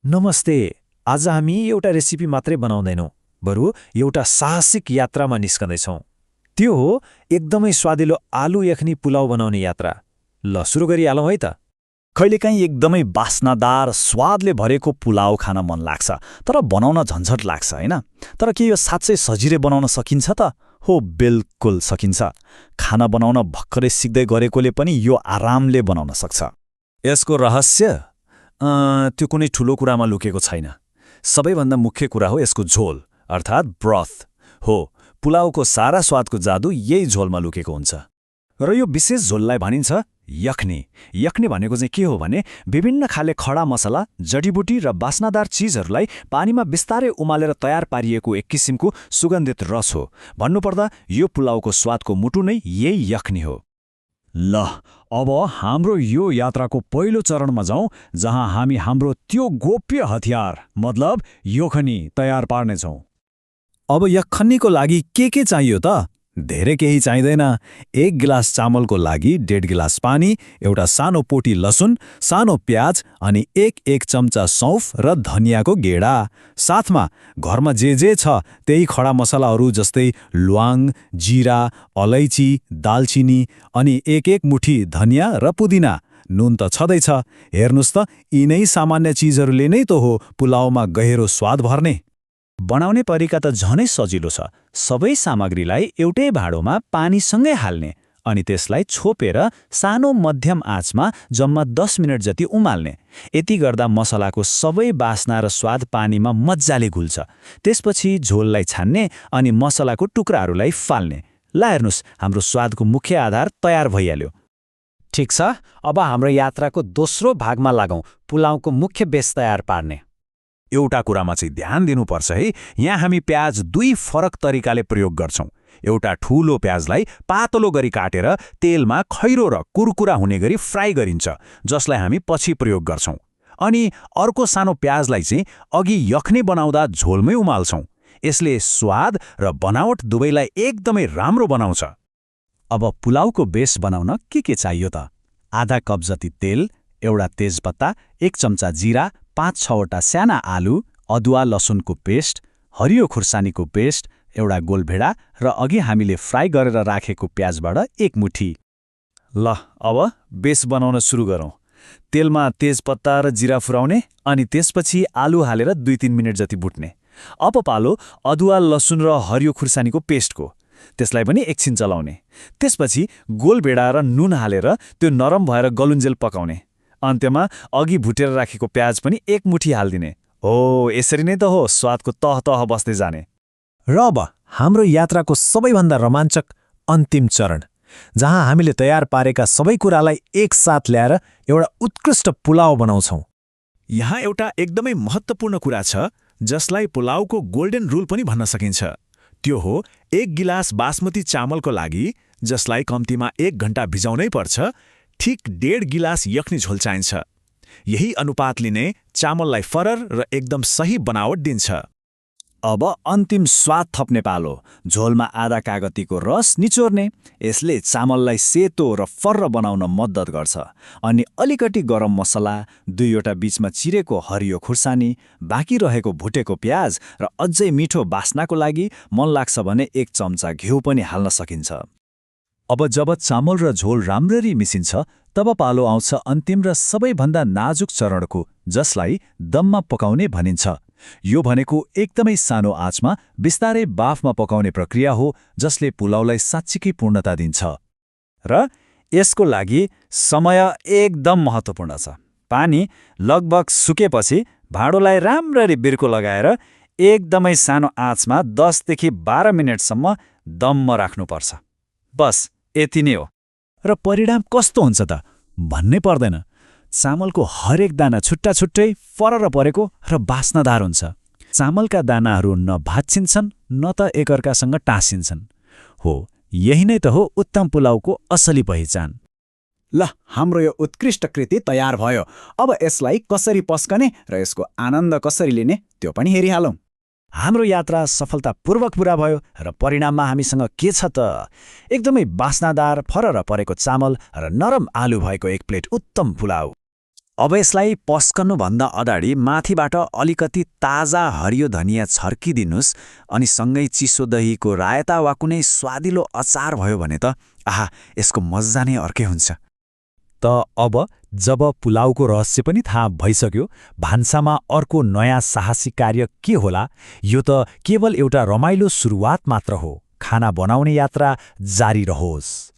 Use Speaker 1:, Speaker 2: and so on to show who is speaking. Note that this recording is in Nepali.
Speaker 1: नमस्ते। आज हामी एउटा रेसिपी मात्रै बनाउँदैनौँ, बरु एउटा साहसिक यात्रामा निस्कँदैछौँ। त्यो हो एकदमै स्वादिलो आलु यखनी पुलाउ बनाउने यात्रा। ल सुरु गरिहालौँ है त।
Speaker 2: कहिलेकाहीँ एकदमै बास्नादार स्वादले भरेको पुलाउ खान मन लाग्छ, तर बनाउन झन्झट लाग्छ हैन। तर के यो साँच्चै सजिलै बनाउन सकिन्छ त? हो, बिल्कुल सकिन्छ। खाना बनाउन भर्खरै सिक्दै गरेकोले पनि यो आरामले बनाउन सक्छ।
Speaker 1: यसको रहस्य त्यो कुनै ठुलो कुरामा लुकेको छैन। सबैभन्दा मुख्य कुरा हो यसको झोल, अर्थात् ब्रथ हो। पुलाउको सारा स्वादको जादु यही झोलमा लुकेको हुन्छ।
Speaker 2: र यो विशेष झोललाई भनिन्छ यखनी। यखनी भनेको चाहिँ के हो भने विभिन्न खाले खडा मसला, जडीबुटी र बास्नादार चिजहरूलाई पानीमा बिस्तारै उमालेर तयार पारिएको एक किसिमको सुगन्धित रस हो। भन्नुपर्दा यो पुलाउको स्वादको मुटु नै यही यखनी हो। ल अब हाम्रो यो यात्राको पहिलो चरणमा जाउँ, जहाँ हामी हाम्रो त्यो गोप्य हतियार मतलब यखनी तयार पार्नेछौँ।
Speaker 1: अब यखनीको लागि के चाहियो त? धेरै केही चाहिँदैन। 1 गिलास चामलको लागि 1.5 गिलास पानी, एउटा सानो पोटी लसुन, सानो प्याज अनि 1 चम्चा सौंफ र धनियाँको गेडा। साथमा घरमा जे छ त्यही खडा मसलाहरू जस्तै ल्वाङ, जिरा, अलैची, दालचिनी अनि 1 मुठी धनियाँ र पुदिना। नुन त छँदैछ। हेर्नुस् त, यिनै सामान्य चिजहरूले नै त हो पुलाउमा गहिरो स्वाद भर्ने।
Speaker 2: बनाउने तरिका त झनै सजिलो छ। सबै सामग्रीलाई एउटै भाँडोमा पानीसँगै हाल्ने अनि त्यसलाई छोपेर सानो मध्यम आँचमा जम्मा 10 मिनट जति उमाल्ने। यति गर्दा मसलाको सबै बास्ना र स्वाद पानीमा मज्जाले घुल्छ। त्यसपछि झोललाई छान्ने अनि मसलाको टुक्राहरूलाई फाल्ने। ल हेर्नुस्, हाम्रो स्वादको मुख्य आधार तयार भइहाल्यो।
Speaker 3: ठिक छ, अब हाम्रो यात्राको दोस्रो भागमा लागौँ, पुलाउको मुख्य बेस तयार पार्ने।
Speaker 2: एउटा कुरामा चाहिँ ध्यान दिनुपर्छ है। यहाँ हामी प्याज 2 फरक तरिकाले प्रयोग गर्छौँ। एउटा ठूलो प्याजलाई पातलो गरी काटेर तेलमा खैरो र कुरकुरा हुने गरी फ्राई गरिन्छ, जसलाई हामी पछि प्रयोग गर्छौँ। अनि अर्को सानो प्याजलाई चाहिँ अघि यखनी बनाउँदा झोलमै उमाल्छौँ। यसले स्वाद र बनावट दुवैलाई एकदमै राम्रो बनाउँछ। अब पुलाउको बेस बनाउन के चाहियो त? आधा कप जति तेल, एउटा तेजपत्ता, 1 चम्चा जिरा, 5-6वटा साना आलु, अदुवा लसुनको पेस्ट, हरियो खुर्सानीको पेस्ट, एउटा गोलभेडा र अघि हामीले फ्राई गरेर राखेको प्याजबाट 1 मुठी।
Speaker 1: ल अब बेस बनाउन सुरु गरौँ। तेलमा तेजपत्ता र जिरा फुराउने अनि त्यसपछि आलु हालेर 2-3 मिनट जति बुट्ने। अब पालो अदुवा लसुन र हरियो खुर्सानीको पेस्टको। त्यसलाई पनि एकछिन चलाउने। त्यसपछि गोलभेडा र नुन हालेर त्यो नरम भएर गलुन्जेल पकाउने। अन्त्यमा अघि भुटेर राखेको प्याज पनि 1 मुठी हाल्दिने। हो, यसरी नै त हो स्वादको तह बस्दै जाने।
Speaker 3: र अब हाम्रो यात्राको सबैभन्दा रोमाञ्चक अन्तिम चरण, जहाँ हामीले तयार पारेका सबै कुरालाई एकसाथ ल्याएर एउटा उत्कृष्ट पुलाउ बनाउँछौँ।
Speaker 2: यहाँ एउटा एकदमै महत्त्वपूर्ण कुरा छ, जसलाई पुलाउको गोल्डन रुल पनि भन्न सकिन्छ। त्यो हो 1 गिलास बासमती चामलको लागि, जसलाई कम्तीमा 1 घण्टा भिजाउनै पर्छ, ठिक 1.5 गिलास यखनी झोल चाहिन्छ। यही अनुपातले नै चामललाई फरर र एकदम सही बनावट दिन्छ। अब अन्तिम स्वाद थप्ने पालो। झोलमा आधा कागतीको रस निचोर्ने। यसले चामललाई सेतो र फर्र बनाउन मद्दत गर्छ। अनि अलिकति गरम मसला, 2वटा बीचमा चिरेको हरियो खुर्सानी, बाँकी रहेको भुटेको प्याज र अझै मिठो बास्नाको लागि मन लाग्छ भने 1 चम्चा घिउ पनि हाल्न सकिन्छ। अब जब चामल र झोल राम्ररी मिसिन्छ, तब पालो आउँछ अन्तिम र सबैभन्दा नाजुक चरणको, जसलाई दममा पकाउने भनिन्छ। यो भनेको एकदमै सानो आँचमा बिस्तारै बाफमा पकाउने प्रक्रिया हो, जसले पुलाउलाई साँच्चीकै पूर्णता दिन्छ। र यसको लागि समय एकदम महत्त्वपूर्ण छ। पानी लगभग सुकेपछि भाँडोलाई राम्ररी बिर्को लगाएर एकदमै सानो आँचमा 10 देखि 12 मिनटसम्म दममा राख्नुपर्छ। बस यति नै हो। र परिणाम कस्तो हुन्छ त भन्नै पर्दैन। चामलको हरेक दाना छुट्टा छुट्टै फरर परेको र बास्नादार हुन्छ। चामलका दानाहरू न भाँचिन्छन् न त एकअर्कासँग टाँसिन्छन्। हो, यही नै त हो उत्तम पुलाउको असली पहिचान। ल, हाम्रो यो उत्कृष्ट कृति तयार भयो। अब यसलाई कसरी पस्कने र यसको आनन्द कसरी लिने त्यो पनि हेरिहालौँ। हाम्रो यात्रा सफलतापूर्वक पूरा भयो र परिणाममा हामीसँग के छ त? एकदमै बास्नादार, फरर परेको चामल र नरम आलु भएको 1 प्लेट उत्तम पुलाउ।
Speaker 1: अब यसलाई पस्कनुभन्दा अगाडि माथिबाट अलिकति ताजा हरियो धनियाँ छर्किदिनुस् अनि सँगै चिसो दहीको रायता वा कुनै स्वादिलो अचार भयो भने त आहा, यसको मज्जा नै अर्कै हुन्छ।
Speaker 3: त अब जब पुलाउको रहस्य पनि थाहा भइसक्यो, भान्सामा अर्को नयाँ साहसी कार्य के होला? यो त केवल एउटा रमाइलो सुरुवात मात्र हो। खाना बनाउने यात्रा जारी रहोस्।